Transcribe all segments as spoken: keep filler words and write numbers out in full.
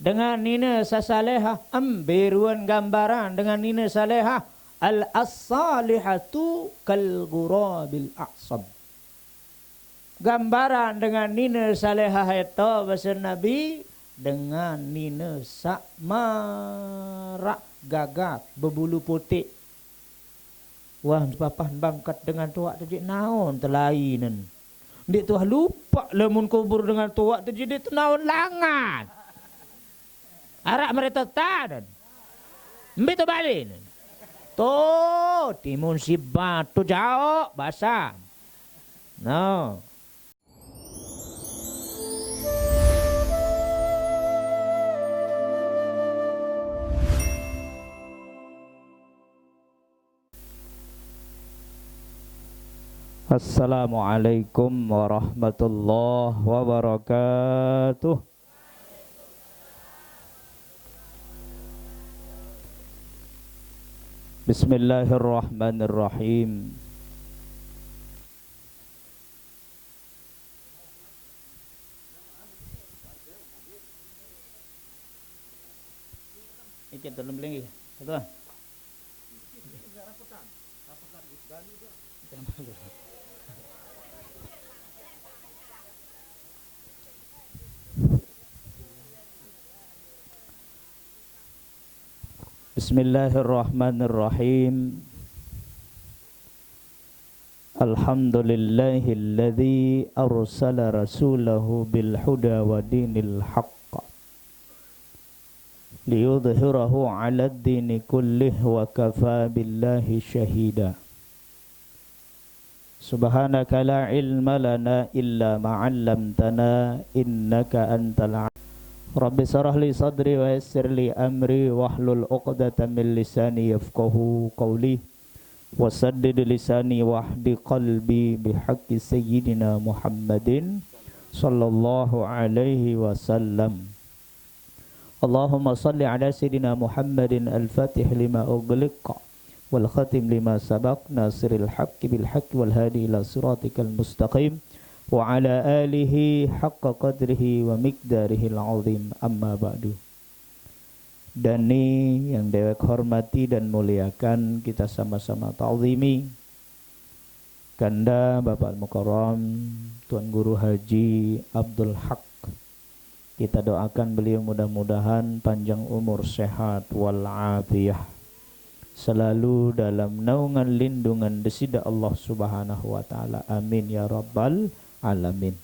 Dengan nine sasalehah, em, beruan gambaran dengan nine salehah, al as-salihatu kal ghurabil a'sam. Gambaran dengan nine salehah eto, basa Nabi, dengan nine sak marak gagak bebulu putik. Wah, papah bangkat dengan tuak tu jek naon telainen. Ndik tuah lupa lamun kubur dengan tuak tu jek naon langan. Arak mereta tadan. Mbi tu balin. Tu, timun si batu jaok, basa. No. Assalamualaikum warahmatullahi wabarakatuh. Bismillahirrahmanirrahim. Iki tolong beling iki. Satu. Bismillahirrahmanirrahim. Alhamdulillahilladzi arsala rasulahu bil huda wa dinil haqq liyudhhirahu 'alad dini kullih wa kafa billahi syahida. Subhanaka la ilma lana illa ma 'allamtana innaka antal a-, Rabbi shrah li sadri wa yassir li amri wahlul 'uqdatam min lisani yafqahu qawli. Wasaddid lisani wahdi qalbi bihaqqi sayyidina Muhammadin sallallahu alaihi wasallam. Allahumma salli ala sayyidina Muhammadin al-fatih lima ughliq wal khatim lima sabaq nasiril haqqi bil haqqi wal hadi ila siratikal mustaqim wa ala alihi haqqa qadrihi wa miqdarihil azim, amma ba'du. Dani yang dewek hormati dan muliakan, kita sama-sama ta'zimi Kanda Bapak Al-Mukarram Tuan Guru Haji Abdul Haq. Kita doakan beliau mudah-mudahan panjang umur, sehat wal afiyah, selalu dalam naungan lindungan Desida Allah Subhanahu wa Ta'ala. Amin ya rabbal alamin.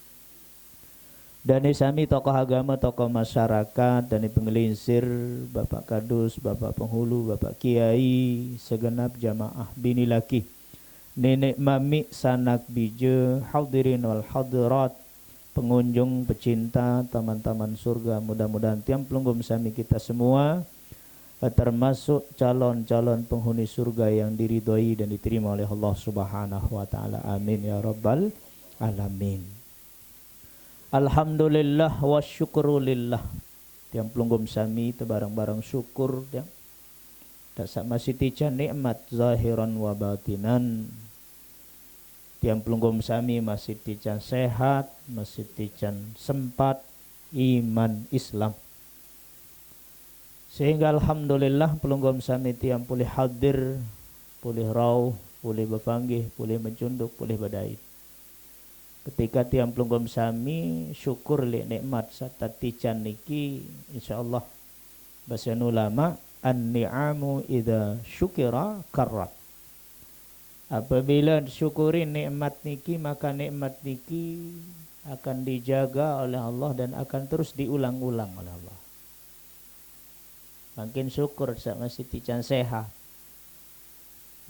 Dani sami tokoh agama, tokoh masyarakat, dani pengelinsir, Bapak Kadus, Bapak Penghulu, Bapak Kiai, segenap jamaah bini laki, nenek mami, sanak bija, hadirin wal hadirat, pengunjung, pecinta taman-taman surga, mudah-mudahan tiang pelungguh sami kita semua, eh, termasuk calon-calon penghuni surga yang diridhoi dan diterima oleh Allah Subhanahu wa Ta'ala. Amin ya rabbal alamin. Alhamdulillah wa syukrulillah. Tiang pelungguh sami tebarang-barang syukur, tiang. Dak sak masih tican nikmat zahiran wa batinan. Tiang pelungguh sami masih tican sehat, masih tican sempat, iman Islam. Sehingga alhamdulillah, pelungguh sami tiang pulih hadir, pulih rauh, pulih bepanggih, pulih mencunduk, pulih bedait. Ketika tiang pelungguh sami syukur li nikmat serta tican niki, insyaallah, basa ulama, an-ni'amu idza syukira karrat. Apabila syukuri nikmat niki, maka nikmat niki akan dijaga oleh Allah dan akan terus diulang-ulang oleh Allah. Makin syukur sak masih tican sehat.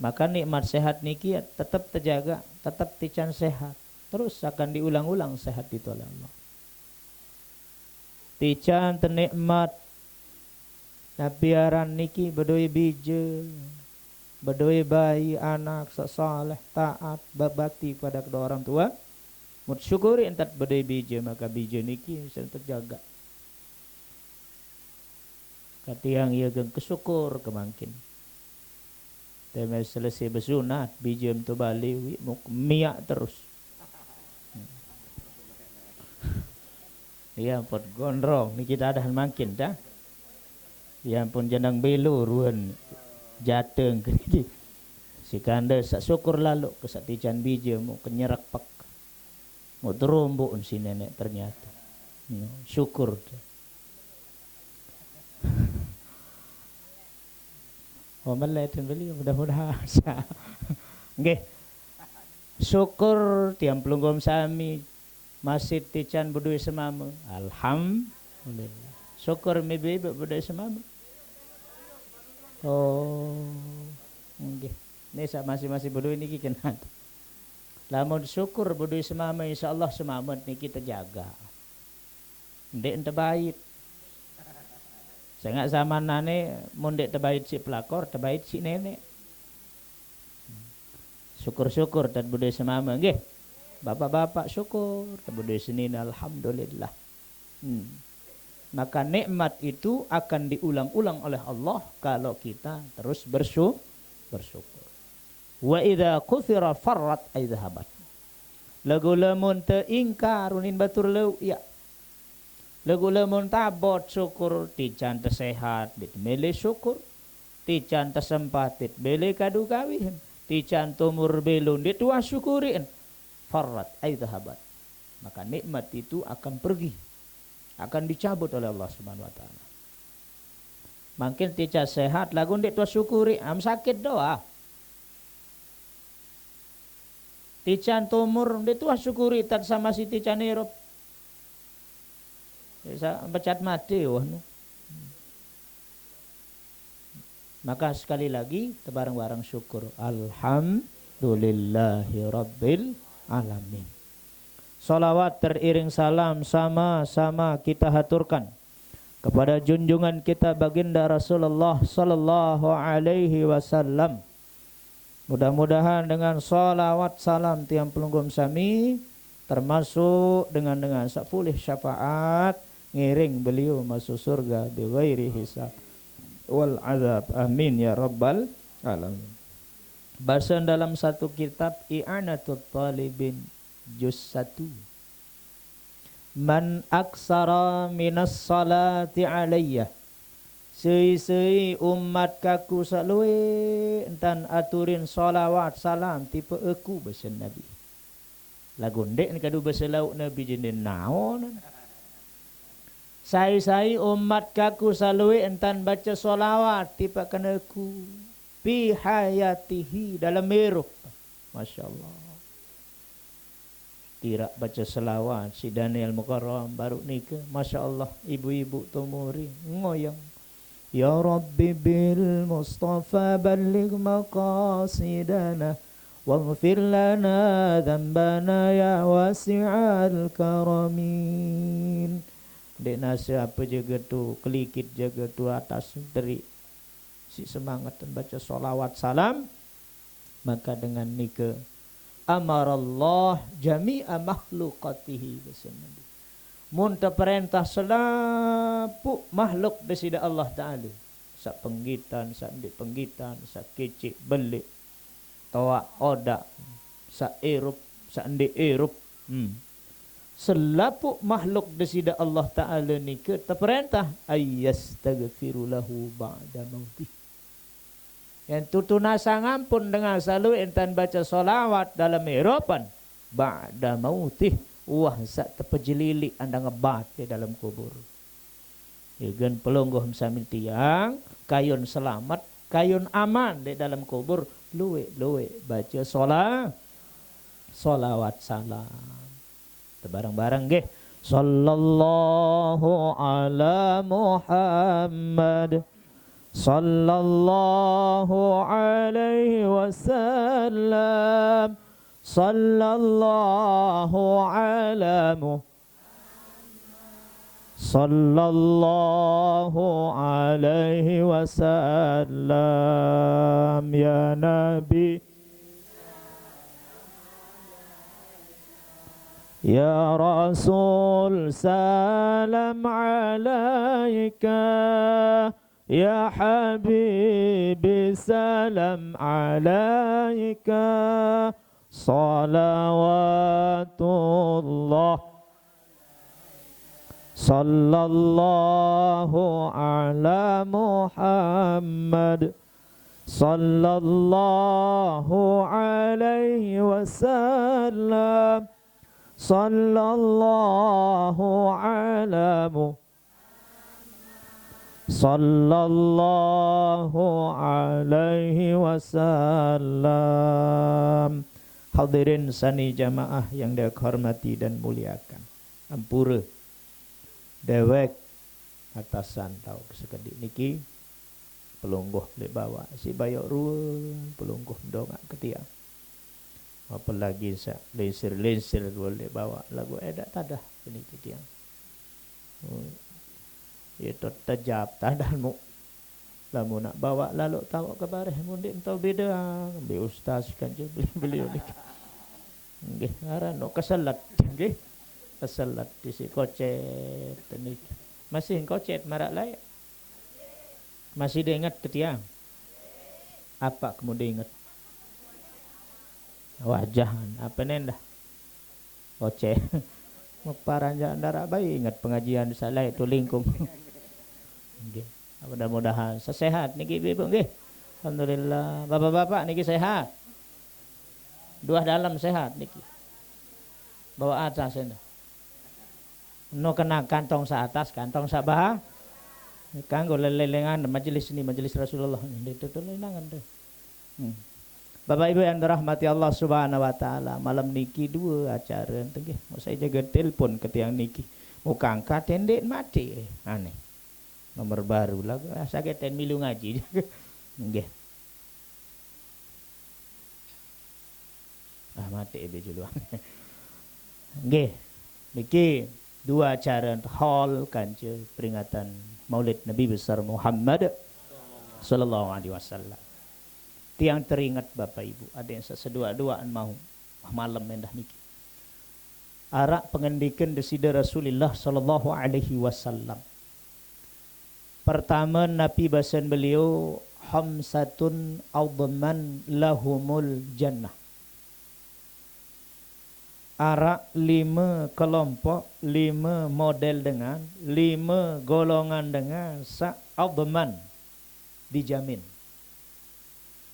Maka nikmat sehat niki tetap terjaga, tetap tican sehat. Terus akan diulang-ulang sehat itu oleh Allah. Tican tenikmat napi aran niki, bedoi bija, bedoi bayi, anak sak saleh, taat, berbakti kepada kedua orang tua. Mut syukuri entat bedoi bija, maka bija niki bisa terjaga. Katiang ia geng kesyukur kemangkin. Teme selesai besunat, bija tu bali, wi, muk-, miak terus. Iya, ampun gondrong niki tadahan mangkin dah. Iya, ampun jeneng belo ruwen jateng niki. Sikande sak syukur lalu ke sak tican bija mu kenyerek pek. Mau terombok si nenek ternyata. No, syukur. Oh, meletin beli mudah-mudahan. Nggih. Syukur tiang pelunggom sami masih tican bedue semame. Alhamdulillah. Syukur mibi bedue semame. Oh, nggih. Ini sak masih-masih bedue niki kena. Lamun syukur bedue semame, insyaallah semame niki terjaga. Ndeq ente bait. Sengaq zamanane mun ndeq tebait siq pelakor, tebait siq neneq. Syukur-syukur tad bedue semame, nggih. Bapak-bapak syukur tad bedue senine, alhamdulillah. Hmm. Maka nikmat itu akan diulang-ulang oleh Allah kalau kita terus bersu-, bersyukur. Wa idza kutsira farrat ay dzahabat. Laguq lamun teingkar unin batur leuq, ya. Laguq lamun tabot syukur, tican tesehat, ndeq temele syukur. Tican tesempat, ndeq temele kadu gawihen. Tican tumur belo, ndeq tuah syukurihen. Farrat ay dzahabat. Maka nikmat itu akan pergi, akan dicabut oleh Allah Subhanahu wa Ta'ala. Mangkin tican sehat, laguq ndeq tuah syukuri, am sakit doang. Tican tumur, ndeq tuah syukuri, tad sama si tican irup. Bisa pecat mati, wah, nu. Maka sekali lagi, tebareng-bareng syukur. Alhamdulillahirabbil alamin. Salawat teriring salam sama-sama kita haturkan kepada junjungan kita Baginda Rasulullah sallallahu alaihi wasallam. Mudah-mudahan dengan salawat salam tiang pelungguh sami, termasuk dengan, dengan sepuluh syafaat, ngiring beliau masuk surga bi ghairi hisab wal azab. Amin ya rabbal alamin. Basa dalam satu kitab I'anatut Talibin juz satu. Man aksara minas salati alayya. Sei-sei umat kaku saq lueq entan aturin salawat salam tipaq aku, besen Nabi. Laguq ndeq kadu bese lauq Nabi jende naon. Sai-sai umat kaku saq lueq entan bace salawat tipaq kene aku. Fi hayatihi, dalem irup. Masyaallah. Tiraq bace selawat si Daniel Mukarram baruq nike, masyaallah, ibu-ibu tumuri ngoyong. Ya Rabbi bil Mustafa balligh maqasidana waghfir lana dzambana ya wasi'al karamin. Ndeq nase ape jage tu, kelikit jage tu atas teriq siq semanget bace salawat salam, maka dengan nike amarallah jami'a makhluqatihi, besen Nabi. Mun teperentah selapuq makhluk Deside Allah Taala, saq penggitan, saq ndeq penggitan, saq keceq beleq, toaq odaq, saq irup, saq ndeq irup. Hmm. Selapuq makhluk Deside Allah Taala nike teperentah ayyastaghfiru lahu ba'da mautih. Yen tutunasang ampun dengan saq lueq entan bace salawat dalem irupan, ba'da mautih, wah, saq tepejelilik andang ebat leq dalem kubur. Ye gen pelungguh sami tiang, kayun selamet, kayun aman leq dalem kubur, lueq-lueq bace sala-, salawat salam. Tebareng-bareng nggih. Sallallahu ala Muhammad. Sallallahu alaihi wasallam. Sallallahu ala Muhammad. Sallallahu alaihi wasallam, ya Nabi. Ya Rasul, salam alaika. Ya Habibi, salam alaika. Salawatullah. Sallallahu ala Muhammad. Sallallahu alaihi wasallam. Sallallahu ala Mu-, Sallallahu alaihi wasallam. Hadirin sani jamaah yang dihormati dan muliakan. Ampura. Dewek atasan tau sekedik niki pelungguh lek bawa si bayok ruan pelungguh dongak ke tiang. Apalagi sak linsir-linsir ruan lek bawa lagu edak tadah niki tiang. Oh, itu tejap tadah mu. Lamun nak bawa lalu tawak ke bareh mundik entau beda ambil ustaz kan je beli beli niki. Nggih, aran no keselet nggih. Keselet di si kocet niki. Masih kocet marak layak. Masih diingat ke tiang? Apa kamu diingat? Wajahan apa nenda? Oce. Meparanjak ndarak bayi ingat pengajian salai tu lingkung. Nggih. Mudah-mudahan sesehat niki ibu-ibu nggih. Alhamdulillah. Bapak-bapak niki sehat. Dua dalam sehat niki. Bawa atas enda. No kena kantong sa atas, kantong sa bawah. Kanggo lelelengan majelis ni majelis Rasulullah. Itu tu lenangan tu. Hmm. Bapak Ibu yang dirahmati Allah Subhanahu wa taala, malam niki dua acara tenggih. Mau saya jaga telepon ke tiang niki. Mau kangkat tendik mati. Aneh. Nomor baru lah. Sakit ten milu ngaji. Nggih. Ah, mati be juluan. Nggih. Niki dua acara hall kanca peringatan Maulid Nabi besar Muhammad sallallahu alaihi wasallam. Tiang teringat Bapak Ibu, ada yang sesedua-duaan mau malam endah niki. Arak pengendikan Desida Rasulullah sallallahu alaihi wasallam. Pertama, napi basan beliau, "Khamsatun adman lahumul jannah." Arak lima kelompok, lima model dengan, lima golongan dengan sak adman dijamin.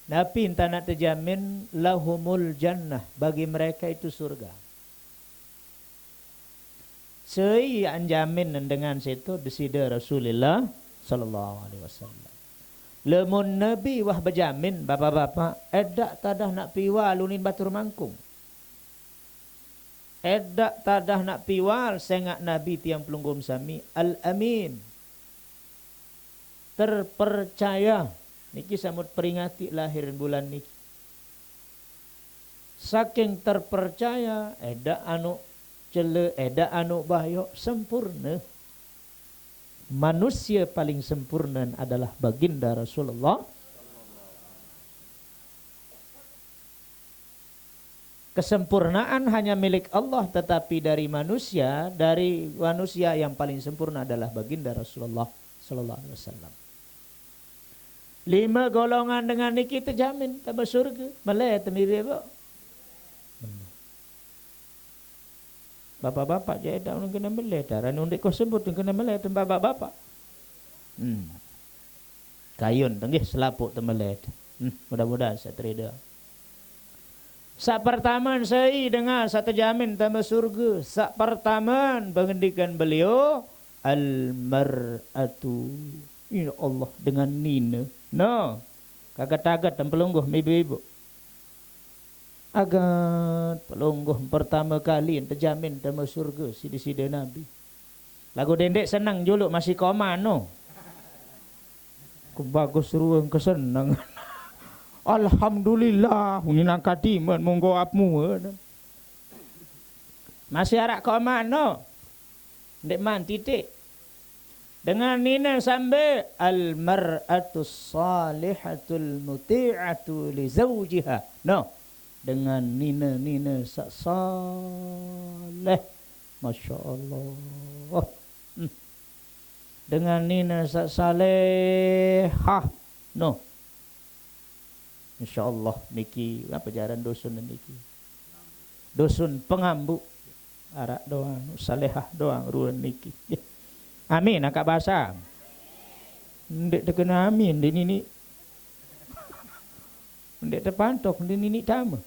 Napi enta nak terjamin? Lahumul jannah, bagi mereka itu surga. Sei anjamin dengan situ Desida Rasulullah sallallahu alaihi wasallam. Lemun Nabi wah bejamin, bapak-bapak, edak tadah nak piwal unin batur mangkung. Edak tadah nak piwal sengak Nabi tiang pelungguh sami Al-Amin. Terpercaya. Niki samut peringati lahir bulan niki. Saking terpercaya, edak anu cele, edak anu bahyok, sempurna. Manusia paling sempurna adalah baginda Rasulullah. Kesempurnaan hanya milik Allah, tetapi dari manusia, dari manusia yang paling sempurna adalah baginda Rasulullah sallallahu alaihi wasallam. Lima golongan dengan niki terjamin tambah surga. Meleh temi bebok. Bapak-bapak je dak kena meleh, darah ni undik kau sebut kena meleh tembak bapak-bapak. Hmm. Kayun tenggih selapuk temeleh. Hmm. Mudah-mudahan saya terida. Sak pertaman saya dengar sak terjamin tambah surga. Sak pertaman pengendikan beliau, "Al mar'atu." Ya Allah, dengan nina. No. Kaget-kaget dan pelungguh ibu-ibu. Agat pelungguh pertama kali terjamin temu surga sida-sida Nabi. Lagu dendek senang juluk masih koma no. Ku bagus ruang kesenang. Alhamdulillah, ni nang kadiman monggo apmu. Masih arak koma no. Ndek man titik. Dengan nina sambil al mar'atus salihatul muti'atu li zaujiha. No. Dengan nina-nina sak saleh. Masya Allah. Hmm. Dengan nina sak salehah. No. Insya Allah niki apa jaran dusun niki. Dusun Pengambu. Arak doang, salehah doang ruan niki. Amin, angkat basa. Ndeq tekene amin, ndeq niniq. Ndeq tepantok, ndeq niniq tame.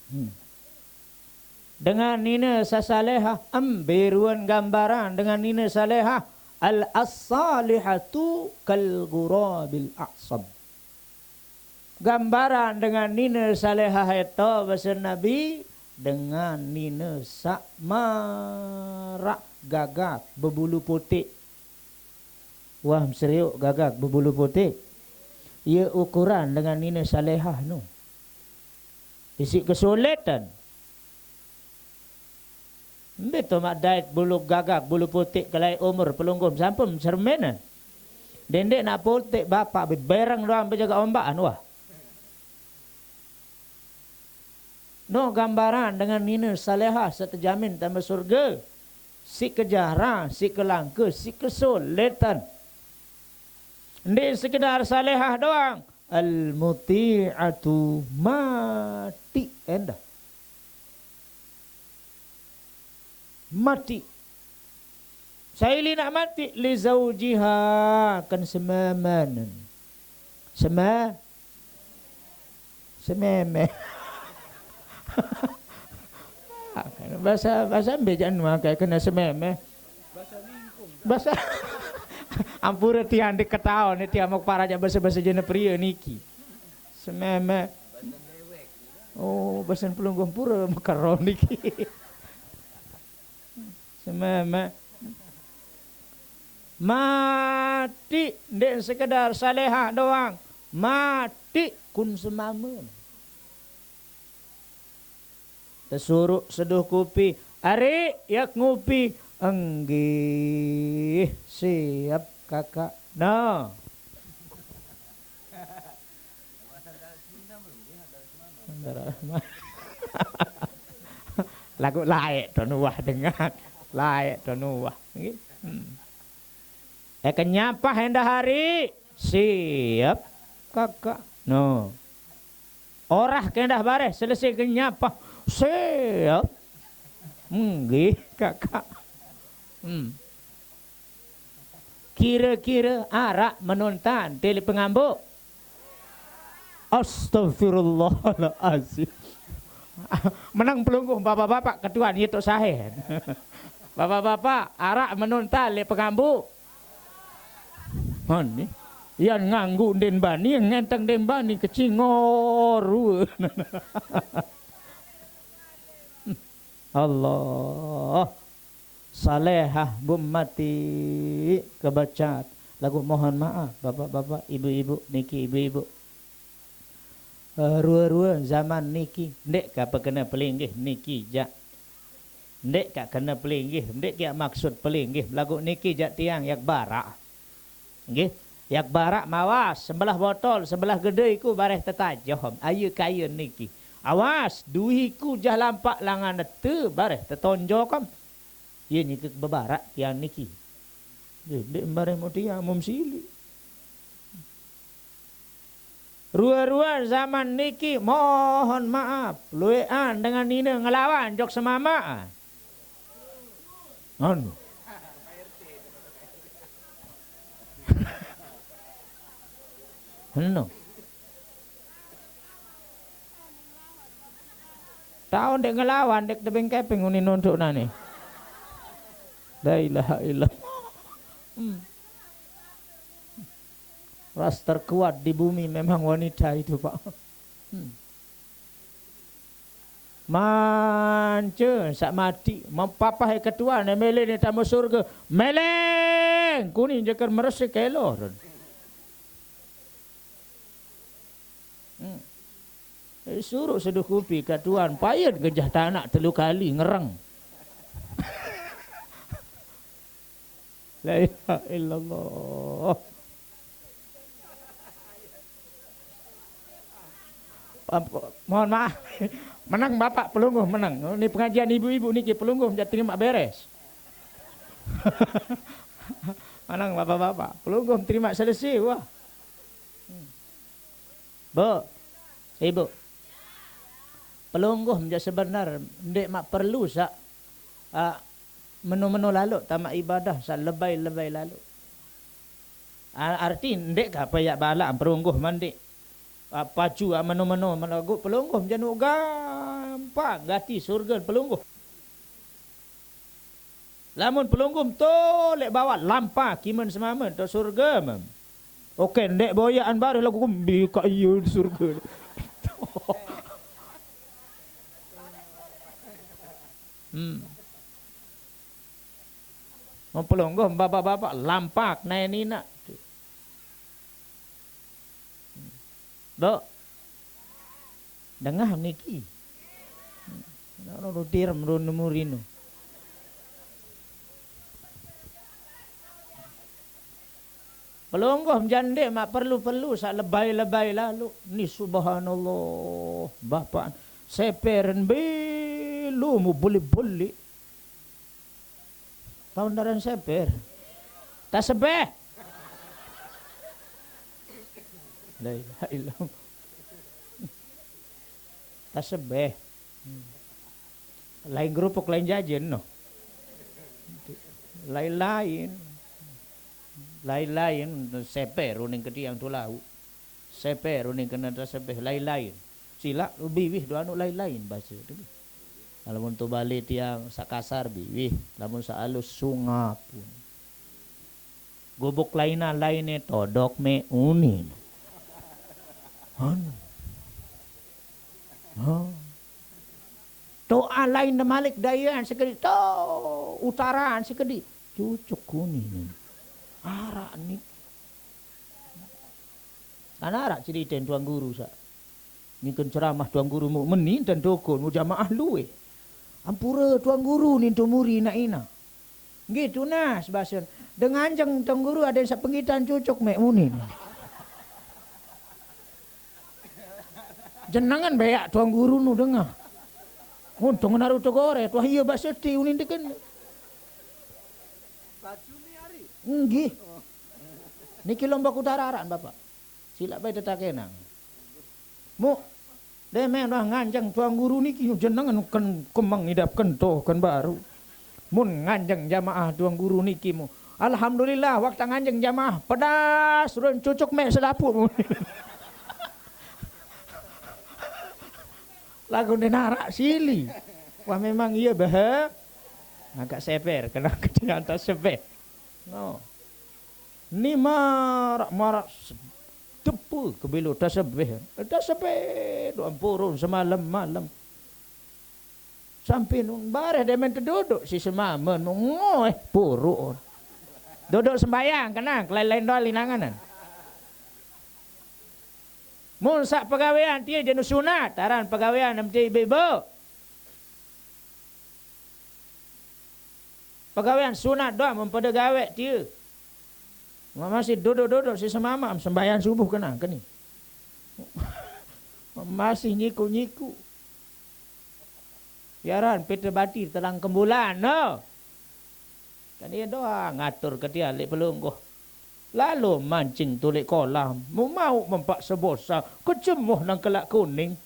Hmm. Dengan nine saq salehah, embe ruen gambaran dengan nine salehah, al as-salihatu kal ghurabil a'sam. Gambaran dengan nine salehah eto, base Nabi, dengan nine saq maraq gagak bebulu puteq. Wah, meseriuq gagak bebulu puteq. Ie ukuran dengan nine salehah no. Isiq kesuletan. Mbe to maq dait bulu gagak, bulu puteq kelaeq umur pelungguh sampun sermenen. Dendeq naq puteq bapaq bebereng doang bejagaq ombaqan, wah. No gambaran dengan nine salehah saq tejamin tame surge. Siq kejarah, siq kelangke, siq kesuletan. Ndeq sekedar salehah doang. Al muti'atu, matiq endah. Matiq. Sai linak matiq? Li zaujiha, ken sememenen. Seme-, sememe. Bahasa, bahasa mbe jaq nu angkaq kene sememe? Bahasa, ampure tiang ndeq ketaon, tiang mauq parajak bahasa-bahasa Jene Prie niki. Sememe. Oh, basen pelungguh pure mekero niki. Sememe. Matiq, ndeq sekedar salehah doang. Matiq kun semame. Tesuruq seduh kupi. "Ariq, yaq ngupi." "Enggih, siap, Kakak." Nah. Laguq laeq to nuah dengan. Laeq to nuah. Nggih. Hmm. Eh, kenyapah endah ariq. Siap, Kakak. No. Orah ke endah bareh, selese kenyapah. Siap. Nggih, Kakak. Hmm. Kire-kire araq menuntan tilik pengambuq? Astagfirullahalazim. Meneng pelungguh, bapak-bapak, ketuan, ye tok sahen. Bapak-bapak, araq menuntan leq pengambuq? Mani, yan ngangguq ndeqn bani, ngenteng ndeqn bani, kecingor rue. Allah. Salehah, Bu, matiq kebacat. Laguq mohon maaf, bapak-bapak, ibu-ibu, niki ibu-ibu. Eh, rue-rue zaman niki, ndeq kaq kene pelinggih niki jaq. Ndeq kaq kene pelinggih, ndeq kaq maksud pelinggih. Laguq niki jaq tiang yaq baraq. Nggih, yaq baraq mawas, sebelah botol, sebelah gede iku bareh tetajom, aye kaye niki. Awas, duiku jah lampaq langan nete bareh tetonjokom. Ye nike bebaraq tiang niki. Nggih, ndeq bareh mutiang mum sili. Rue-rue zaman niki, mohon maaf, lueqan dengan nine ngelawan jok semamaqan. Anu. Eno. Tao ndeq ngelawan, ndeq tebeng kepeng uni nontok nani. La ilaha illallah. Hmm. Ras terkuat di bumi memang wanita itu, Pak. Hmm. Mance saq mati, mepapah ketuan, melene tame surge. Meleng! Kuni jeker merese kelor. Hmm. Eh, suruq seduh kupi ketuan, payen gejah tanak telu kali ngereng. La ilaha illallah. Mohon maaf. Meneng Bapak pelungguh, meneng. Ni pengajian ibu-ibu niki, pelungguh jaq terimaq beres. Meneng Bapak-bapak, pelungguh terimaq selese, wah. Bu, Ibu. Pelungguh jaq sebenar ndeq maq perlu saq, ah, Meno-meno lalo tamak ibadah saq lebay-lebay lalo. A-, arti ndeq gape yaq balaq pelungguh mandeq. A, paju, a, meno-meno melagu pelungguh janu gampang gati surge pelungguh. Lamun pelungguh to leq bawaq lampa kimen semame to surge, mem. Oke, ndeq boyaqan bareh lagu kembi kaq ie surge. Hmm. Mempelungguh bapak-bapak lampak nae ninaq. Dok. Dengah niki. Nano rutir merun nemu rino. Pelungguh jande maq perlu-perlu saq lebay-lebay lalo. Ni subhanallah, bapak seperen belo mu beli-beli. Taun daran seper. Tasebeh. La ilaha illallah. Tasebeh. Lain kerupuk, lain jajen, no. Lain-lain. Lain-lain, seper uning ke tiang tu lauq. Seper uning kene tasebeh, lain-lain. Silaq biwih do anu lain-lain base tu. Lamun to bale tiang saq kasar biwih, lamun saq alus sungap. Gubuk lainan laine todok meq unin. Anu. Ha. Toa lain de malik dayean sekediq, to utaraan sekediq. Cucuk kuning. Araq ni. Kan araq ceriten Tuan Guru saq. Ningken ceramah Tuan Guru mu meni dan dukun mu jamaah luwih. Ampure Tuan Guru nintu muri naq inaq. Nggih tunas basen. De nganjeng Tuan Guru aden saq penggitan cucuk meq muni. Jenengan beaq Tuan Guru nu dengah. Untung naru tegore, tuah iya base ti unin deken. Nggih. Niki Lombok Utara araq, Bapak. Silaq bae tetakenang. Mu, demen wah nganjeng Tuan Guru niki jenengan ken kemeng idap kento ken baru. Mun nganjeng jamaah Tuan Guru niki mu. Alhamdulillah, waktu nganjeng jamaah pedas ruen cucuk meq selapuq mu. Lagu ndeq naraq sili. Wah, memang iya, bah. Agak seper, kena ketian tasebeh. No. Ni maraq, maraq se-, tepu kebelo tasebeh. Tasebeh doang purun semalem-malem. Sampe nun bareh demen tedodok si semamen, ngoeh puruk. Dodok sembayang, kenang, kelain-lain doang linanganan. Mun saq pegawean tie jenu sunat, aran pegawean nem tie ibe-ibe. Pegawean sunat doang mun pade gaweq tie. Maq masih dodok-dodok si semamaq sembahyang subuh kenang keni. Masih nyiku-nyiku. Yaran pete bati telang kembulan, no. Kan ie doang ngatur ke tie leq pelungguh. Lalo mancing tuleq kolam, mu mauq mempak sebosa, kecemuh nang kelaq kuning.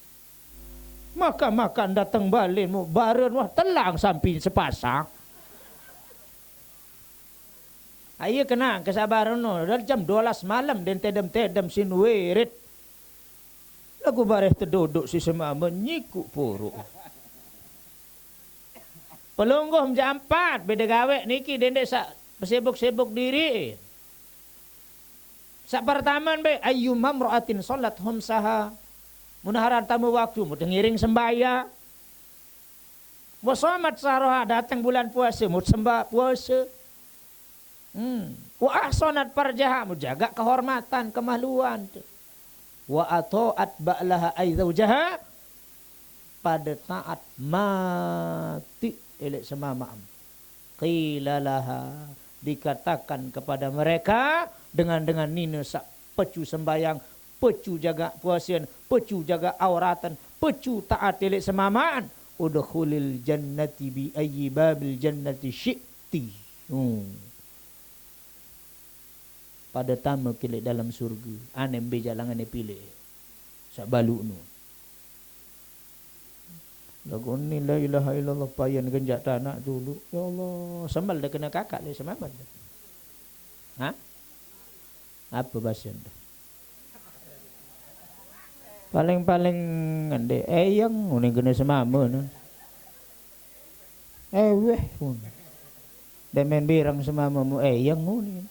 Makan-makan dateng balen mu, baren wah telang sampi sepasang. Aie kenang kesabar no, dari jam due belas malem den tedem-tedem sin wirid. Lagu bareh tedodok si semamen nyiku puruk. Pelungguh jam empat, bede gaweq niki dendeq saq besibuk-sibuk diriq. Saq pertame be, ayyuma mra'atin shalat khamsaha. Mun aran tame waktu, mut ngiring sembahyang. Wa shamat syahraha, dateng bulan puase, mut semba-, puase. Hmm. Wa ahsanat farjaha, mut jagaq kehormatan, kemaluan. Wa atha'at ba'laha ay zaujaha, pade taat mati eleq semamaqm. Qila laha, dikatakan kepada mereka, dengan-dengan nine saq pecu sembahyang, pecu jagaq puasen, pecu jagaq auratan, pecu taat eleq semamaqn, udkhulil jannati bi ayyi babil jannati syi'ti. Hmm. Pade tame ke leq dalem surge, ane mbe jalangane pileq. Saq baluq nu. Lagu ni la ilaha illallah payan genjak tanak dulu. Ya Allah, sambal dah kena kakak le semaman dah. Ha? Apa bahasa dah? Paling-paling ngende eyang ngene kena semama ni. Eh weh. Demen birang semama mu eyang ngene.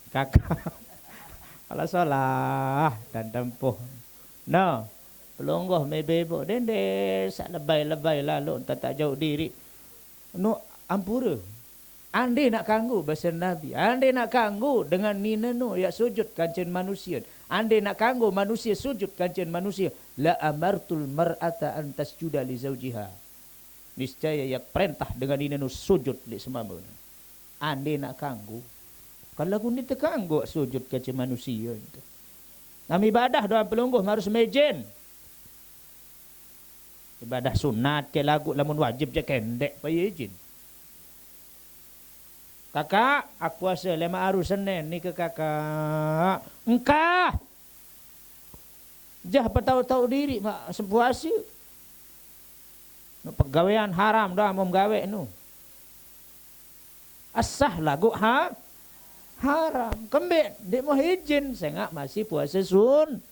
Kakak. Kalau salah dan tempuh. No. Pelungguh mebe ibu dende sak lebay-lebay lalu entah tak jauh diri. No ampura. Ande nak kanggo bahasa Nabi. Ande nak kanggo dengan nina no yak sujud kancen manusia. Ande nak kanggo manusia sujud kancen manusia. La amartul mar'ata an tasjuda li zaujiha. Niscaya yak perintah dengan nina no sujud lik semama. Ande nak kanggo. Kalau aku ni terkanggo sujud kancen manusia. Nami ibadah doang pelungguh harus mejin. Ibadah sunat ke lagu lamun wajib je kendek payah izin. Kakak, aku puasa lima hari Senin ni ke kakak. Engkah. Jah petau-tau diri mak sempuasa. Nu pegawean haram dah mau gawe nu. Asah lagu ha haram. Kembek dek mau izin sengak masih puasa sun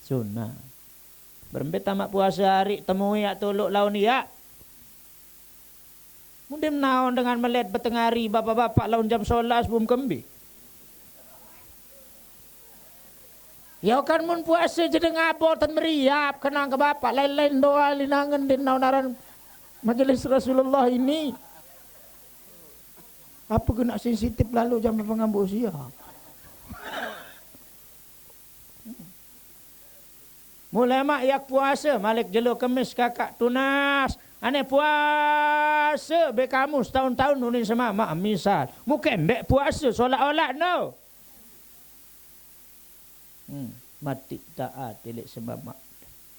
sunat. Berembe tamat puasa hari temui yak tuluk laun yak. Mudim naon dengan melet betengari bapak-bapak laun jam solas bum kembi. Ya kan mun puasa jadi ngabo ten meriap kenang ke bapak lain-lain doa linangen di naon aran majelis Rasulullah ini. Apa kena sensitif lalu jam pengambu siap. Mulai mak yak puasa malik jelo kemis kakak tunas. Ane puasa be kamu setahun-tahun nunin semamak misal. Mungkin dek puasa solat-olat no. Hmm, mati taat tilik semamak.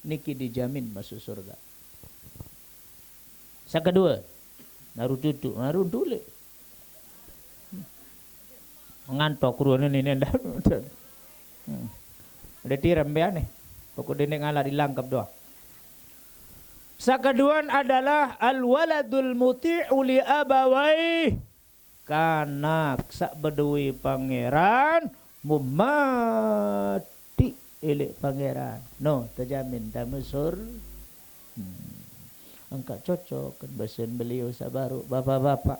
Niki dijamin masuk surga. Sak kedua, naruh tutuk, naruh tulik. Ngantok ruannya ni nenda. Hmm. Udah tiram be aneh. Pokok dene ngalah dilangkap doang. Sakaduan adalah al-waladul muti'u li abawai. Kanak sak beduwe pangeran mumati elek pangeran. No, terjamin tamu sur. Hmm. Engkak cocok kan besen beliau sabaru bapak-bapak.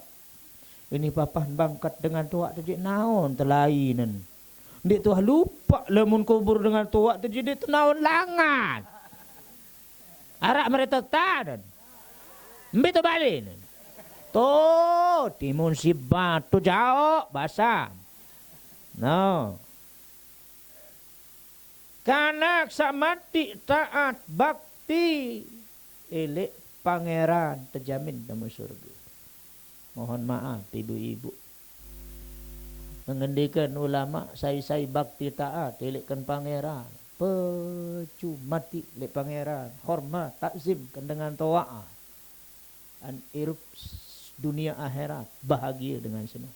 Ini papan bangkat dengan tuak tu jik naon telainen. Ndik tuah lupa lemun kubur dengan tuak tu jik naon langan. Arak mereka tadan. Mbi tu balik. Tu timun si batu jauh basah. No. Kanak sak mati taat bakti elek pangeran terjamin temu surga. Mohon maaf ibu-ibu. Mengendikan ulama sai-sai bakti taat elek kan pangeran. Pecu mati lek pangeran. Hormat takzim kan dengan toa. An irup dunia akhirat bahagia dengan seno.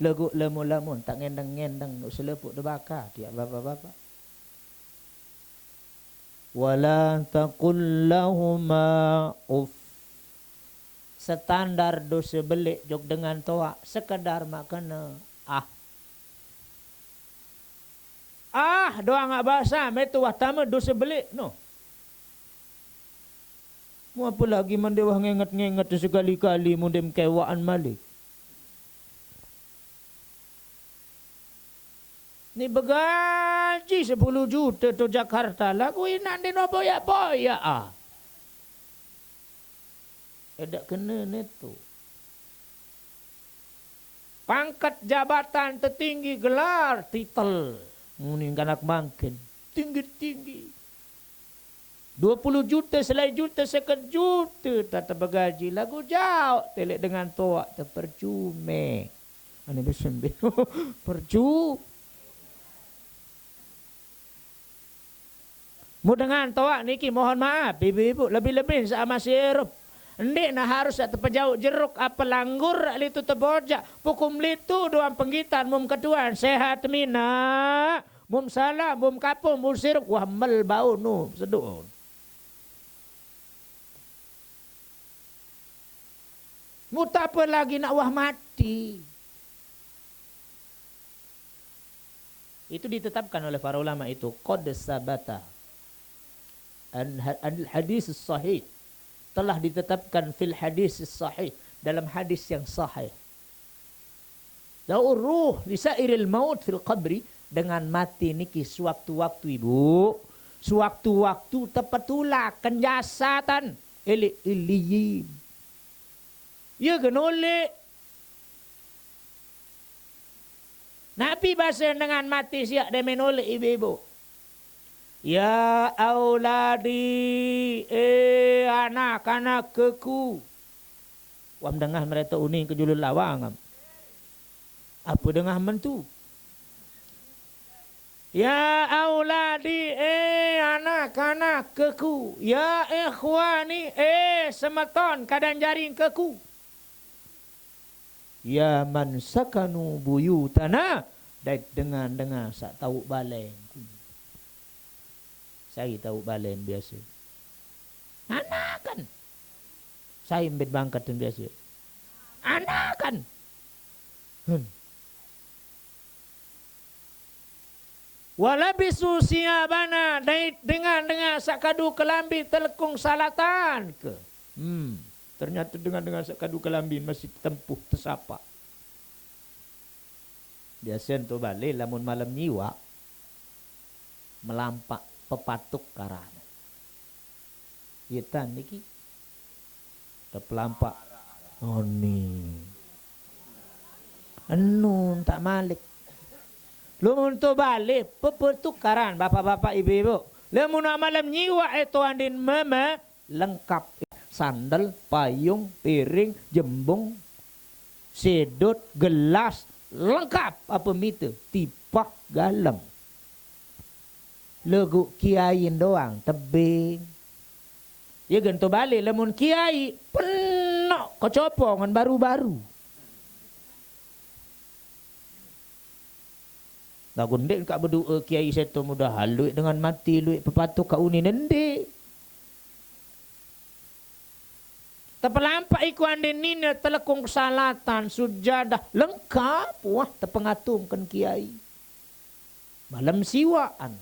Lagu lamun-lamun tak ngendeng-ngendeng nuk selepuk terbakar tiap bapa-bapa. Wala taqul lahuma uff. Standar dosa belik jok dengan toak sekedar mak kena ah. Ah, doang ngak bahasa metu wah tama dosa belik no. Mu apa lagi mende wah ngenget-ngenget sekali-kali mende mkewaan malik. Ni begaji sepuluh juta tu Jakarta lagu inak di no boyak-boyak ah. Edak kena netu. Pangkat jabatan tertinggi gelar titel. Muni kanak mangkin. Tinggi-tinggi. Dua puluh juta, selai juta, seket juta tak terbegaji. Lagu jauh telek dengan toak terpercume. Ane besembe. Percu. Mu dengan toak niki mohon maaf ibu-ibu lebih-lebih sama sirup. Ndik nah harus tak terpejauk jeruk apa langgur litu tebojak. Pukum litu doang penggitan mum keduan sehat mina. Mum salah, mum kapung, mum siruk, wah mel bau nu, seduh. Mutapa lagi nak wah mati. Itu ditetapkan oleh para ulama itu, qad sabata. An-, al hadis sahih. Telah ditetapkan fil hadis sahih. Dalam hadis yang sahih. Daur ruh lisairil maut fil qabri, dengan mati niki sewaktu-waktu, Ibu. Sewaktu-waktu tepetulaken jasatan elik iliyin. Iya genolek. Napi basa dengan mati siak demen olek ibu-ibu? Ya auladi, eh anak-anak keku. Wam dengah mereka uning ke julun lawang am. Apa dengah mentu? Ya auladi, eh anak-anak keku. Ya ikhwani, eh semeton kadan jaring keku. Ya man sakanu buyutana, dait dengan-dengan sak tauk balen. Sai tauk balen biasa? Anakan. Sai mbet bangkat biasa? Anakan. Hmm. Walabisu siyabana, dait dengan-dengan sak kadu kelambi telekung salatan ke. Hmm. Ternyata dengan-dengan sak kadu kelambi masih tempuh tesapa. Biasa tu balik lamun malam nyiwak melampak pepatuk karana. Iya tan niki. Tepelampak. Oni. Enu tak malik. Lamun tu balik pepetukaran bapak-bapak ibu-ibu. Lamun malam nyiwak itu andin meme lengkap. Sandal, payung, piring, jembung, sedot, gelas, lengkap apa mita, tipah galem. Leguk kiai doang tebing. Ya gento balik lamun kiai penok kecopongan baru-baru. Lagu ndik kak berdoa kiai seto mudah luik dengan mati luik pepatuh kak uni nende. Tepelampak iku andin nina telekung kesalatan sujadah lengkap wah tepengatungken kiai. Malam siwaan.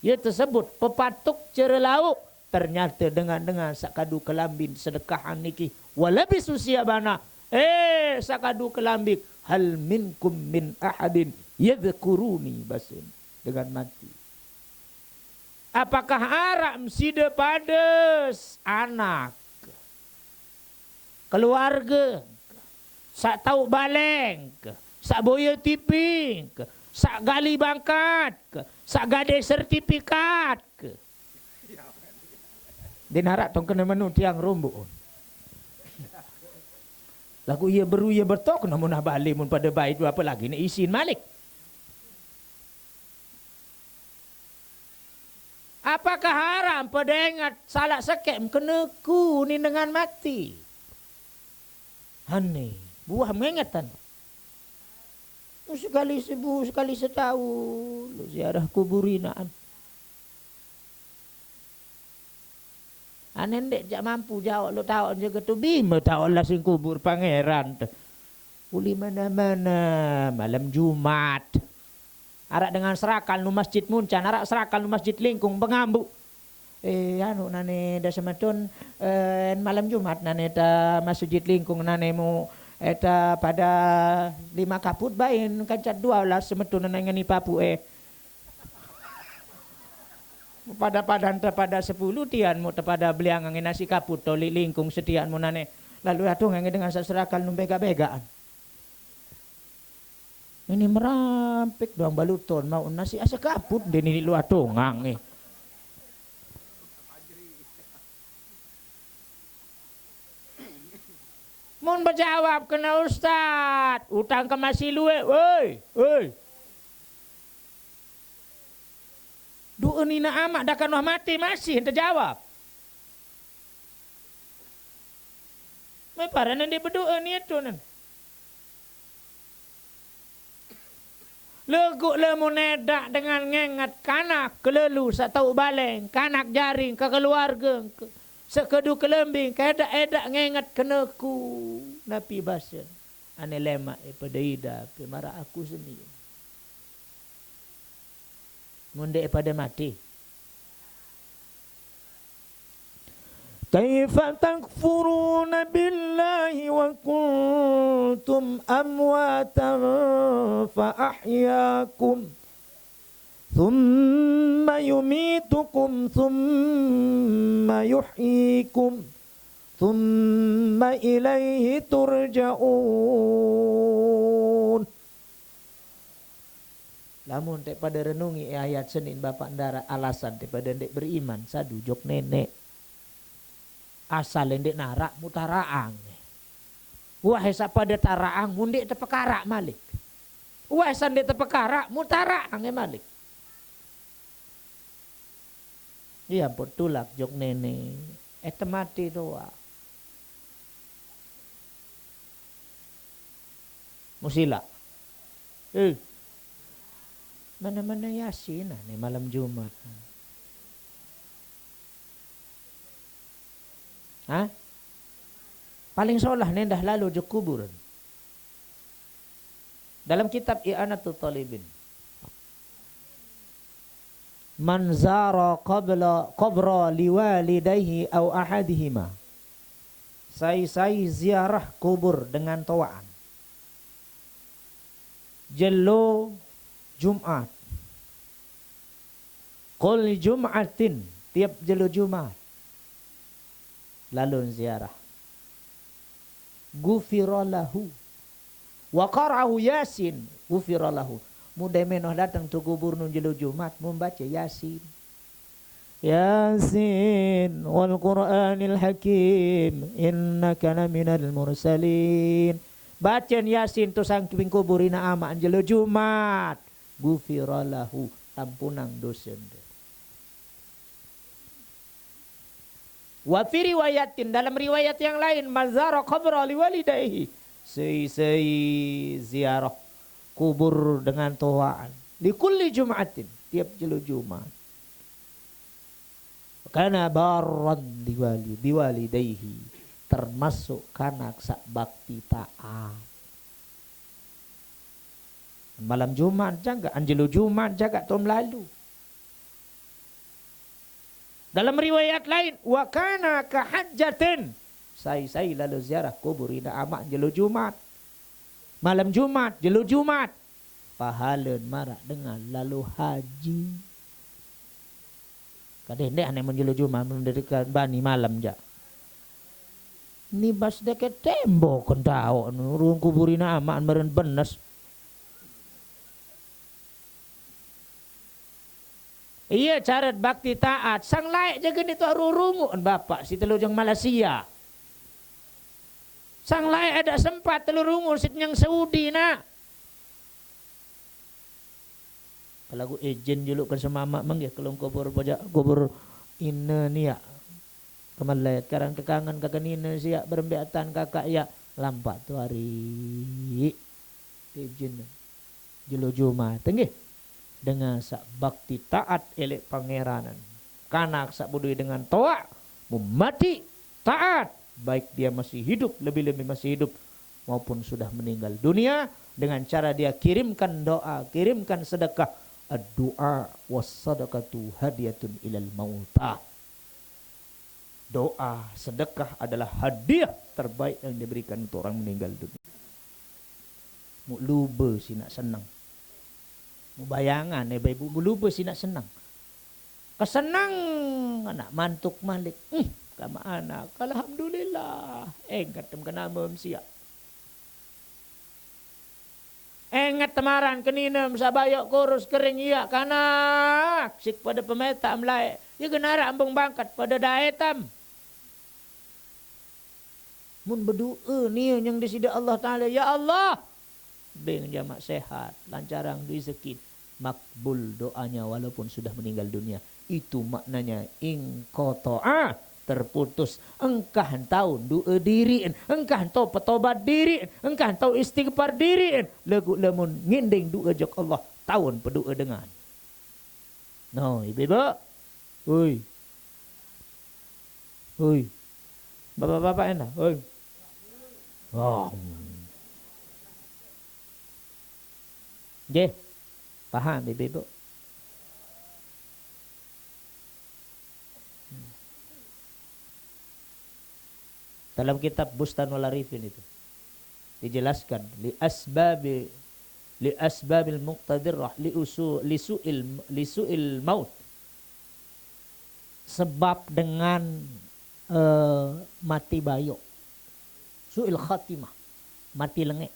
Ia tersebut pepatuk cere lauk. Ternyata dengan-dengan sakadu kelambin sedekahan niki. Walabisu siyabana. Eh, sakadu kelambin. Hal minkum min ahadin yadhkuruni basin. Dengan mati. Apakah araq side pade anak, keluarge, sak tauk baleng, sak boye tiping, sak gali bangkat, sak gade sertifikat? Din araq tong kene menu tiang rombok. Lagu iye beru iye betok namun abali mun pade bait apa lagi ne isin malik. Apakah haram pedengat salak sekek mkene ku ni dengan mati? Hane, buah mengetan. Sekali sebu, sekali setahun, lu ziarah kuburinaan. Ane ndek jak mampu jawab lu tahu jaga tu bima tahu lah sing kubur pangeran tu. Uli mana-mana malam Jumat. Arak dengan serakal nu masjid Muncan, arak serakal nu masjid Lingkung pengambu. Eh, anu nane da semeton, eh, malam Jumat nane ta masjid Lingkung nane mu eta pada lima kaput bain kancak dua belas semeton nane ngeni papu eh. Pada-pada ente pada sepuluh tian mu tepada beliang angin nasi kaput toli Lingkung setian mu nane. Lalu atung angin dengan serakal nu bega-begaan. Ini merampik doang baluton mau nasi asa kaput deh nini lu atongang eh. Mun bejawab kena ustad, utang ke masih luwe, woi, woi. Doa nina amak dah kan wah mati masih ente jawab. Mai paran nende bedoa ni atunan. Lego' lamun edak dengan ngenget kanak kelelu saq tau baleng, kanak jaring, kekeluarge, ke-, sekedu kelembing, kedak-edak ngenget keneku. Napi basen? Ane lemaq e pade idap, pe maraq aku seni. Mun ndeq e pade mati. كيف تكفرون بالله وكنتم أمواتا فأحياكم ثم يميتكم ثم يحييكم ثم إليه ترجعون. Lamun teq pade renungi e ayat senin, Bapak Ndara, alasan teq pade ndeq beriman, sadu jok Neneq. Asal ndeq naraq, mutaraqang. Wah, saq pade taraqang, mun ndeq tepekaraq malik. Wah, saq ndeq tepekaraq, mutaraqang malik. Iya, ampun tulak jok Neneq. Eh, temati doang. Musila. Eh. Mana-mana Yasin, ah, nih malam Jumat. Hah? Paling solah nendah lalu jok kuburan. Dalam kitab I'anatut Talibin. Man zara qabla, qabra liwalidayhi aw ahadihima. Sai-sai ziarah kubur dengan toaqan. Jelo Jumat. Kulli Jum'atin, tiap jelo Jumat. Lalu ziarah. Ghufira lahu. Wa qara'ahu Yasin, ghufira lahu. Mun de menoh dateng to kubur nun jelo Jumat, mun bace Yasin. Yasin wal Qur'anil Hakim, innaka laminal mursalin. Bacen Yasin to sangkeping kubur inaq amaq jelo Jumat. Ghufira lahu, tampunang dosende. Wa fi riwayatin, dalam riwayat yang lain, man zara qabra liwalidayhi. Sai-sai ziarah kubur dengan toaqan. Li kulli Jum'atin, tiap jelo Jumat. Kana barran liwali, biwalidayhi. Termasuk kanak saq bakti taat. Malam Jumat jagaq, anjelo Jumat jagaq tom lalu. Dalam riwayat lain, wa kana ka hajjatin. Sai-sai lalo ziarah kubur inaq amaq jelo Jumat. Malam Jumat, jelo Jumat. Pahalen maraq dengan lalo haji. Kadeh ndeq ane menjelo Jumat, mendedekan bani malam jaq. Ni bas deke tembok kentaok nu, rung kubur inaq amaq meren benes. Iya, caret bakti taat. Sang laeq jage ni tuaq rurungun bapak si telu jeng Malaysia. Sang laeq edak sempat telu rungun sit nyeng Saudi, nak. Kelagu ijin juluq ke semamaq menggih kelung kubur pojaq kubur ine niaq. Kemelet karang kekangen kake nine siaq berembeq atan kakaq yaq lampaq tu hari. Ijin jelo Jumat, nggih. Dengan saq bakti taat eleq Pangeranen. Kanak saq bedoe dengan toaq, mun mati taat, baik dia masih hidup, lebih-lebih masih hidup, maupun sudah meninggal dunia, dengan cara dia kirimkan doa, kirimkan sedekah. Ad-du'a was sadaqatu hadiyatun ilal mauta. Doa, sedekah adalah hadiah terbaik yang diberikan untuk orang meninggal dunia. Muq lube sinaq seneng. Muq bayangan, eh, Bapak Ibu, muq lube sinaq seneng. Keseneng anak mantuk malik. Hmm, kamaq anak, alhamdulillah. Enget tem kenamem siaq. Enget temaran keninem saq bayoq kurus kering iaq kanak, siq pade pemetaq melaeq. Ie gen araq embung bangket pade daetam. Mun bedoe nie nyeng Deside Allah Taala, "Ya Allah, beng jamaq sehat, lancarang rezeki." Makbul doanya walaupun sudah meninggal dunia. Itu maknanya inqata'a, terputus. Engkah tao doe diriqn, engkah tao petobat diriqn, engkah tao istighfar diriqn. Laguq lamun ngendeng doe jok Allah, taun pedoa dengan. No, ibu-ibu. Hui. Hui. Bapak-bapak ena. Hui. Oh. Nggih. Paham, ibu-ibu? Dalam kitab Bustanul Arifin itu dijelaskan, li asbabi li asbabil muqtadirah li usu li su'il li su'il maut, sebab dengan eh, mati bayok, su'il khatimah, mati lengek,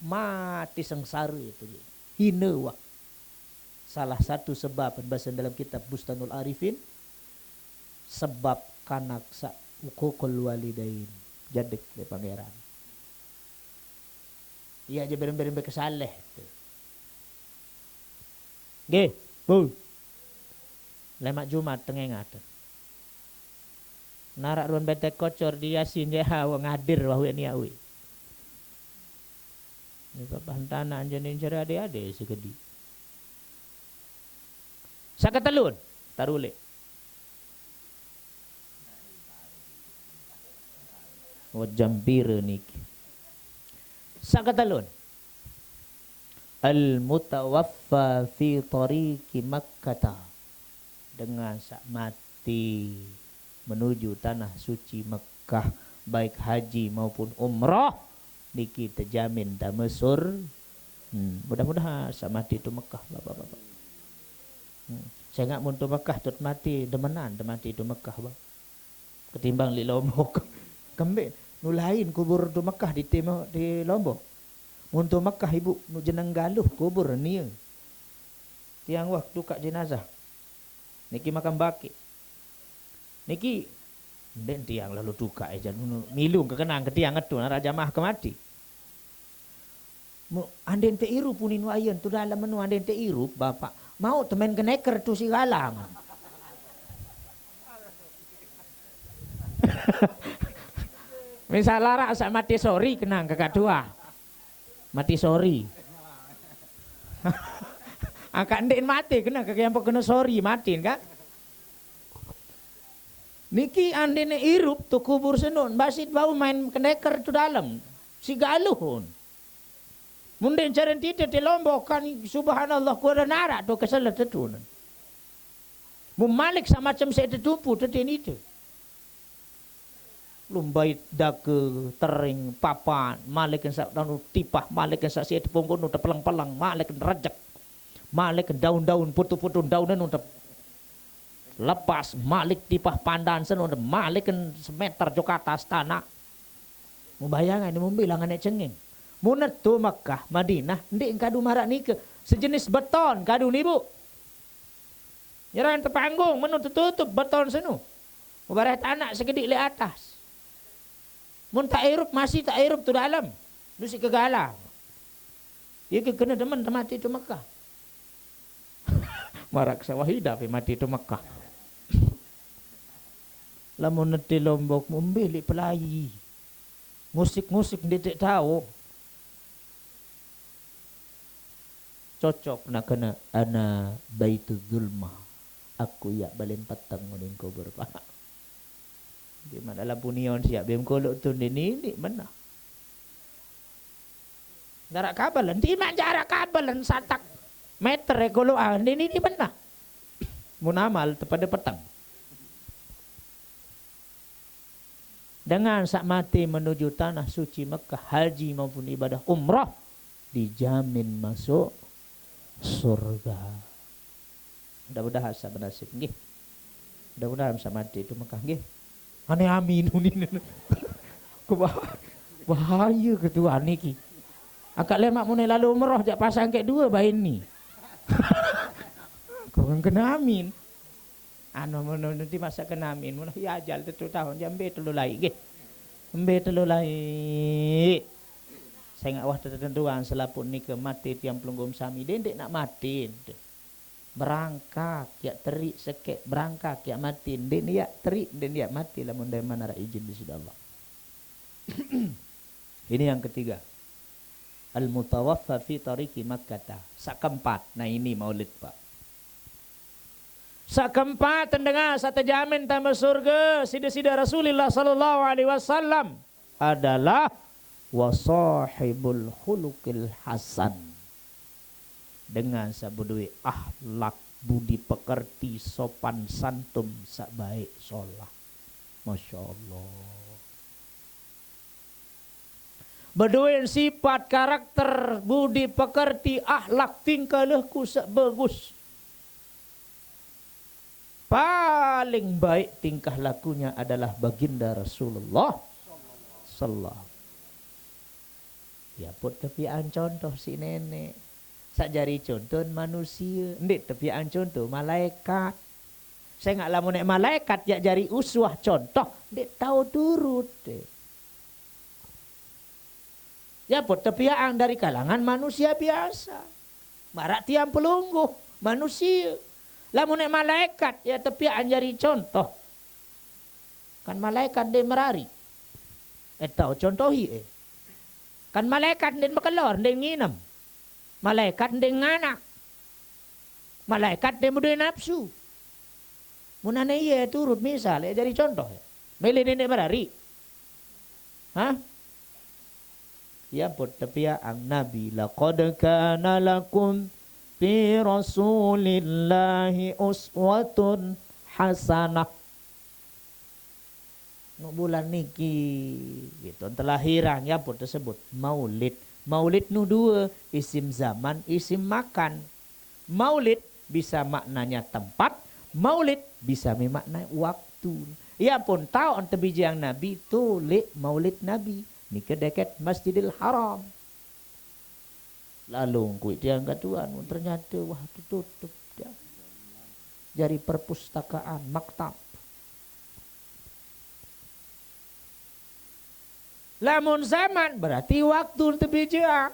mati sengsara itu je, hina wah. Salah satu sebab bahasa dalam kitab Bustanul Arifin, sebab kanak sa ukukul walidain, jadek le pangeran. Iya aja berem-berem kesaleh tu. Nggih, Bu. Lemak Jumat tengah ngata. Narak ruan betek kocor di Yasin je ha wong hadir wah wek ni awi. Ni papan tanah anjani jera ade-ade segedi. Sakatelun, tarulik. Wajah pira niki. Sakatelun. Al mutawaffa fi tariqi Makkah. Dengan sak mati menuju tanah suci Mekah, baik haji maupun umrah, niki terjamin damesur. Hmm, mudah-mudahan sak mati tu Mekah, bapak-bapak. Hmm. Saya ingat mun tu Mekah tu mati demenan, tu mati tu Mekah, bang. Ketimbang di Lombok. Kembek nu lain kubur tu Mekah di Timur, di Lombok. Mun tu Mekah ibu nu jeneng galuh kubur nia. Tiang wah tukak jenazah. Niki makam bakik. Niki ndek tiang lalu tukak eja nu milung kekenang ke tiang ngetu nara jamaah ke mati. Mu-, anden te irup unin wayen tu dalam menu anden te irup, bapak. Mau temen keneker tu si galang. Misal larak sak mati sori kenang ke katua. Mati sori. Angkat ndik mati kenang ke yang kena sori matin kan. Niki andene irup tu kubur senun, basit bau main keneker tu dalam. Si galuhun. Munden caren tite te Lombok kan, subhanallah, kuada narak tu keselet tetun. Mu malik semacam saya tetumpu tete nite. Lumbai dake tering papan, malik sa tanu tipah, malik sa sia tepungkun nu tepeleng-peleng, malik rejek. Malik daun-daun, putu-putu daun nu tep-, lepas, malik tipah pandan senu tep-, malik semeter jo ke atas tanah. Mubayang ini mumbilang anak cengeng. Munetu Mekah, Madinah, ndik kadu marak nike. Sejenis beton kadu ni, Bu. Nyeran tepanggung, menu tetutup beton senu. Mubareh tanak segedik le atas. Mun tak irup, masih tak irup tu dalam. Dusi kegala. Iya ke kena demen temati tu Mekah. Marak sawah ida pe mati tu Mekah. Lamun neti Lombok mumbilik pelai. Ngusik-ngusik ndetek tau. Cocok nak kena ana Baitul Zulmah. Aku yak balen peteng uning kubur, Pak. Di mana labu nion siap bem kolok tu ni ni ni mana? Jarak kabel, enti mak jarak kabel satak meter e kolok ah ni ni ni mana? Mun amal tepada peteng. Dengan sak mati menuju tanah suci Mekah, haji maupun ibadah umrah, dijamin masuk surga. Mudah-mudahan sak benasib, nggih. Mudah-mudahan sak mati tu Mekah, nggih. Ane amin unin. Ku bah-, bahaya ketua niki. Akak lemak mune lalu umrah jak pasang kek dua bain ni. Kau kan kena amin. Anu mun nanti masa kena amin, mun ya ajal tetu tahun jambe telu lai, nggih. Embe telu lai. Saya ngak wah tetentuan selaput nika mati tiang pelungguh sami, dendek nak mati. Berangkak yak terik sekek, berangkak yak mati, dendek yak terik, dendek yak mati lamun dari mana rak izin di sida Allah. Ini yang ketiga. Al-mutawaffa fi tariqi Makkah. Sa'keempat. Nah, ini maulid, Pak. Sa'keempat, tengah sa'tejamin tama surga, side-side Rasulullah sallallahu alaihi wasallam adalah wa sahibul khuluqil hasan. Dengan sa'bedoe akhlak budi pekerti, sopan santun, sa'baik solah. Masya Allah. Bedoe sifat karakter, budi pekerti, akhlak, tingkah laku sa'bagus. Paling baik tingkah lakunya adalah Baginda Rasulullah sallallahu. Ya, put tepian contoh si nenek. Sa'jari contoh manusia, ndeq tepian contoh malaikat. Sengaq lamun neq malaikat yaq jari uswah contoh, ndeq tao turut. Ya, put tepiaqang dari kalangan manusia biasa. Maraq tiang pelungguh, manusia. Lamun neq malaikat, ya tepiaqang jari contoh. Kan malaikat ndeq merariq. Eh, tao contohi, eh. Kan malaikat ndeq mekelor, ndeq nginem. Malaikat ndeq nganak. Malaikat ndeq bedoe napsu. Mun ane ie turut misal, ya jari contoh. Mele neneq merariq. Hah? Ya, put tepiaqang Nabi, "Laqad kana lakum fi Rasulillahi uswatun hasanah." Nuk bulan niki, gitu, telahiran, ya, put tesebut maulid. Maulid nu due, isim zaman, isim makan. Maulid bisa maknanya tempat, maulid bisa memaknai waktu. Ya pun, taoq tebijeang Nabi, toleq maulid Nabi. Nike deket Masjidil Haram. Lalu ngkuit tiang katuan, ternyata, wah, tutup dia. Jari perpustakaan, maktab. Lamun zaman, berarti waktu tebijeang.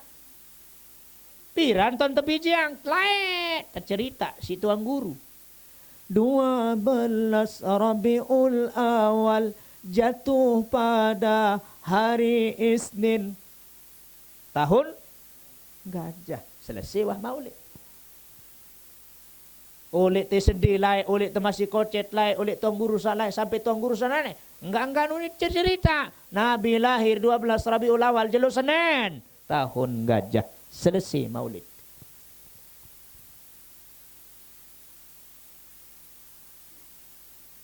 Piran taun tebijeang? Laeq, tecerita siq Tuan Guru. Dua belas Rabiul Awal jatuh pada hari Isnin. Tahun gajah. Selesai wah maulid. Uleq te sedih laeq, uleq te masih kocet laeq, uleq Tuan Guru saq laeq, sampai Tuan Guru saq laeq. Enggak, enggak nuni cerita. Nabi lahir dua belas Rabiul Awal, jelo Senen. Tahun gajah. Selesai maulid.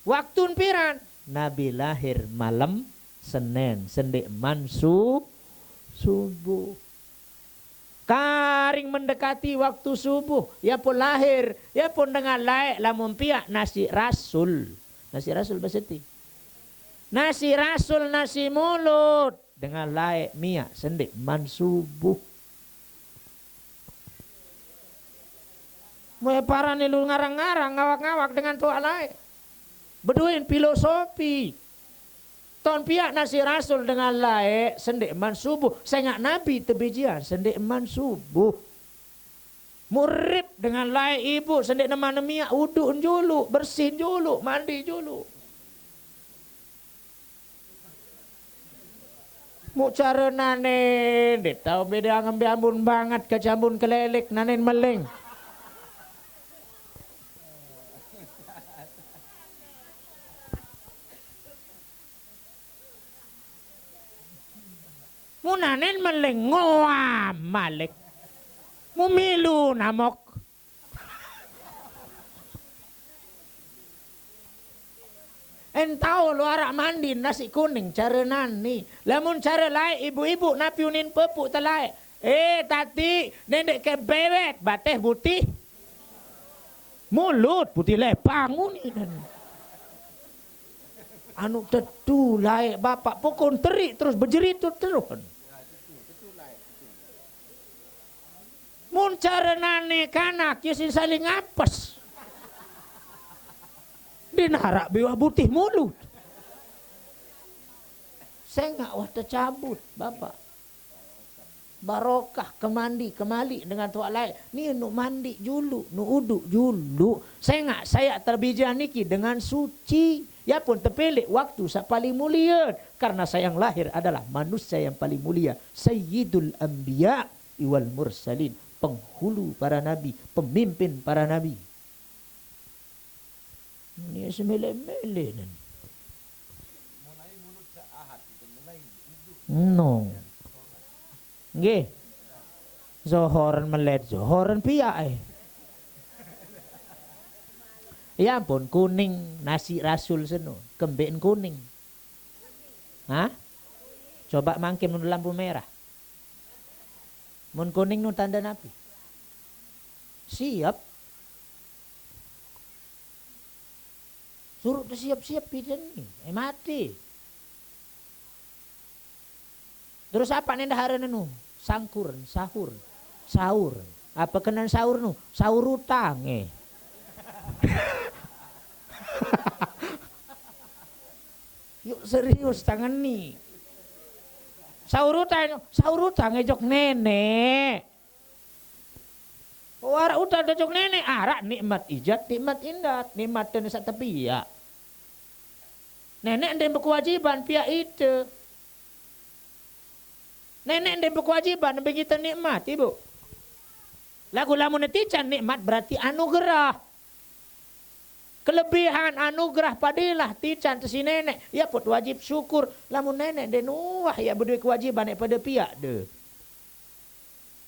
Waktun piran? Nabi lahir malem Senen, sendeqman su-, subuh. Karing mendekati waktu subuh, ya pun lahir, ya pun dengan laeq lamun piaq nasiq rasul. Nasiq rasul base ti? Nasiq rasul, nasiq mulud. Dengan laeq miaq sendeqman subuh. Moe parane lu ngarang-ngarang, ngawak-ngawak dengan toaq laeq. Bedoen filosofi. Taun piaq nasiq rasul dengan laeq sendeqman subuh. Sengaq Nabi tebijeang sendeqman subuh. Murip dengan laeq ibu sendeqman miaq, uduq juluq, bersin juluq, mandi juluq. Muq care nane, ndeq tao bede ngembe ambun banget kance ambun kelelik, nanen meling. Mun nanen meling ngoam malik. Mumilu namok. Entao lo araq mandi nasi kuning care nani. Lamun care laeq ibu-ibu napi unin pepuq te laeq. Eh, tati, nendeq ke bewet, bateh butih. Mulut butih lepang unin. Anu tetu laeq bapak pokon terik terus bejeritut terus. Mun care nane kanak, ye sin saling apes. Ndeq naraq biwah butih mulut. Sengaq wah tecabut, Bapak. Barokah kemandi, kemaliq dengan toaq laeq. Ni nuq mandiq juluq, nuq uduq juluq. Sengaq sayak tebijeang niki dengan suci. Ya pun tepeleq waktu saq paling mulie. Karena sayang lahir adalah manusia yang paling mulia. Sayyidul Anbiya. wal mursalin, penghulu para nabi, pemimpin para nabi. Ini semele-mele nan. No. Nggih. Zohoren melet, zohoren piyae. Ya ampun, kuning nasi rasul seno, kembe'en kuning. Hah? Coba mangke mun lampu merah. Mun kuning nu tanda napi? Siap. Suruh siap-siap piden ni. Eh, mati. Terus apa nenda harana nu? Sangkur, sahur, sahur. Apa kenan sahur nu? Sahur utang, eh. Yuk serius tangan ni. Sahur utang, sahur utang, eh, jok nenek. Wara uta dojok nenek, ara nikmat ijat, nikmat indat, nikmat dan satepiak. Nenek nde berkewajiban piak ite. Nenek nde berkewajiban nembe ngite nikmat, Ibu. Lagu lamun tican nikmat berarti anugerah. Kelebihan anugerah padilah tican tesi nenek, ya put wajib syukur. Lamun nenek nde nuah ya bedue kewajiban nek pada piak de.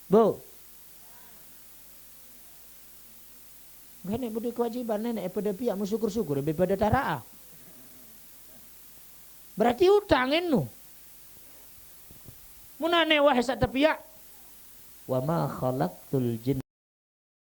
Bu. Nggih, nek budi kewajiban nenek pada piak, mun syukur-syukur be pada tara'a. Berarti utang enu. Mun ane wah sak tepiak. Wa ma khalaqtul jin